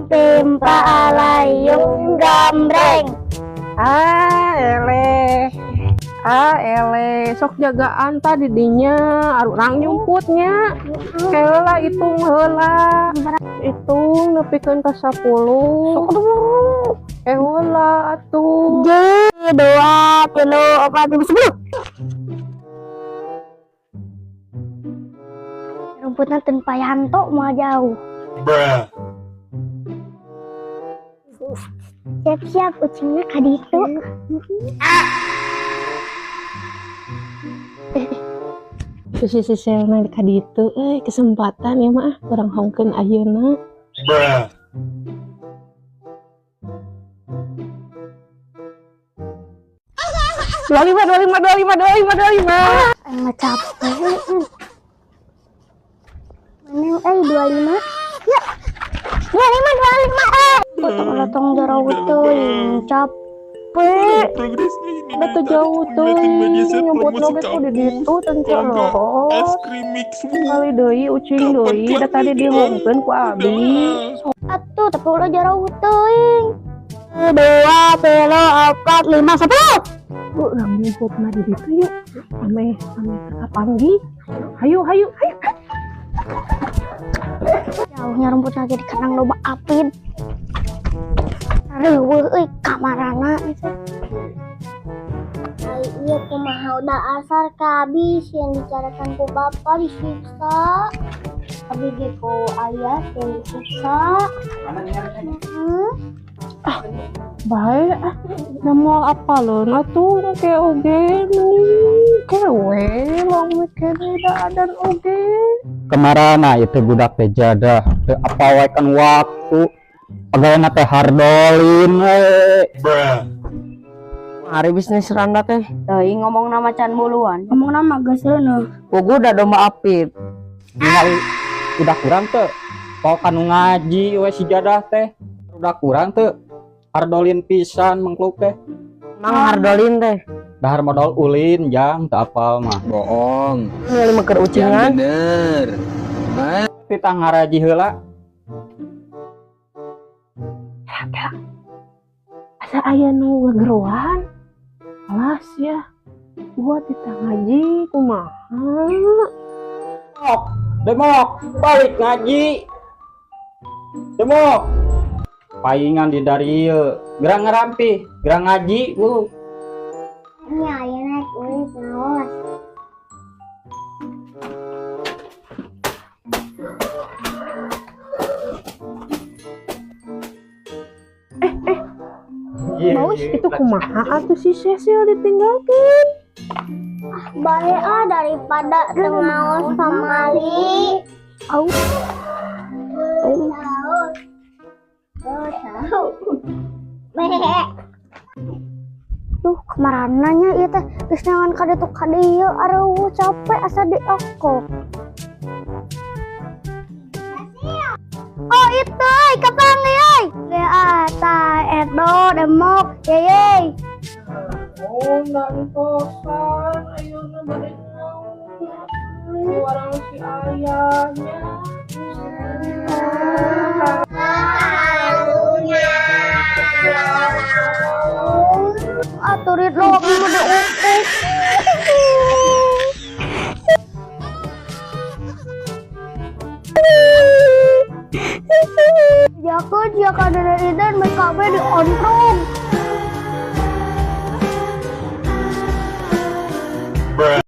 Timpa alayung gambreng. Ah, eleh. Ah, eleh. Sok jagaan tadi dinya, arurang nyumputnya. Heula hitung heula. Hitung nepikeun ka 10. Sok dulu. Eh heula atuh. Hiji, dua, tilu, opat, lima, 10. Rumputnya ten payanto mau jauh. Bruh. Siap-siap ucingnya kaditu. Si Siselna ka ditu euy, kesempatan ya mah urang hongkeun ayeuna. Bruh. 25 25 25 25 25. Aing mah capek. Menang 25. Ya. 25 25 eh. Potong-potong jauh teuing capek. Progresnya ini Da teu jauh teuing nyumput oge ku di ditu tentu loh. Es krim mix. Kali deui ucing deui da tadi dihongkeun ku abi. Atuh tapi ulah jauh teuing. Dua, tilu, opat, lima, 10. Bu, urang nyumput mah di ditu yuk. Ameh ameh kapanggih. Hayu hayu hayu. Jauhnya rumputnya jadi kandang loba apid. Riweuh euy kamarana itu. Ai ieu kumaha udah asar kabis yang dicarakan ku bapak disiksa. Abi ge ku ayah yang disiksa. Heeh. Bae ah, da moal apaleun atuh ke oge meni kewe long kene da adan oge. Kemarana itu budak teh jadah teu apa wae kan waktu pegawai teh hardolin we. Bruh. Hari bisnis randa teh. Teuing ngomong nama can buluan. Ngomong nama geus reuneuh. Pugu da domba apit. Ningali udah kurang teu kok kanu ngaji we si jadah teh udah kurang teu hardolin pisan mengkluk teh. Mang hardolin teh. Dahar modal ulin jang teu apal mah. Bohong. Ningali mah keur Yang ucingan. bener. Hah? Titah ngaraji heula. Asa aya nu ngageroan. Alas ya. Gua titah ngaji kumaha. Demok, demok, balik ngaji. Demok. Paingan di dari ieu. Gerang ngerampi, gerang ngaji, bu. Ini aya naik ulit ngaos. Baus itu kumaha atuh si Cecil ditinggalkeun. Bae ah daripada teu ngaos pamali. Au. Tahu. Duh, kemarananya ieu teh geus neangan ka ditu ka dieu areuh capek asa diokok. Oh itu euy kapanggih euy. Ge ta Edo demok yeye. Oh, nantosan ayeuna bade ngaos. Warang si ayahnya. Atuh Ridlo abdi mah diukuk. Jakeun sia ka Dede Iden make diontrong. Bruh.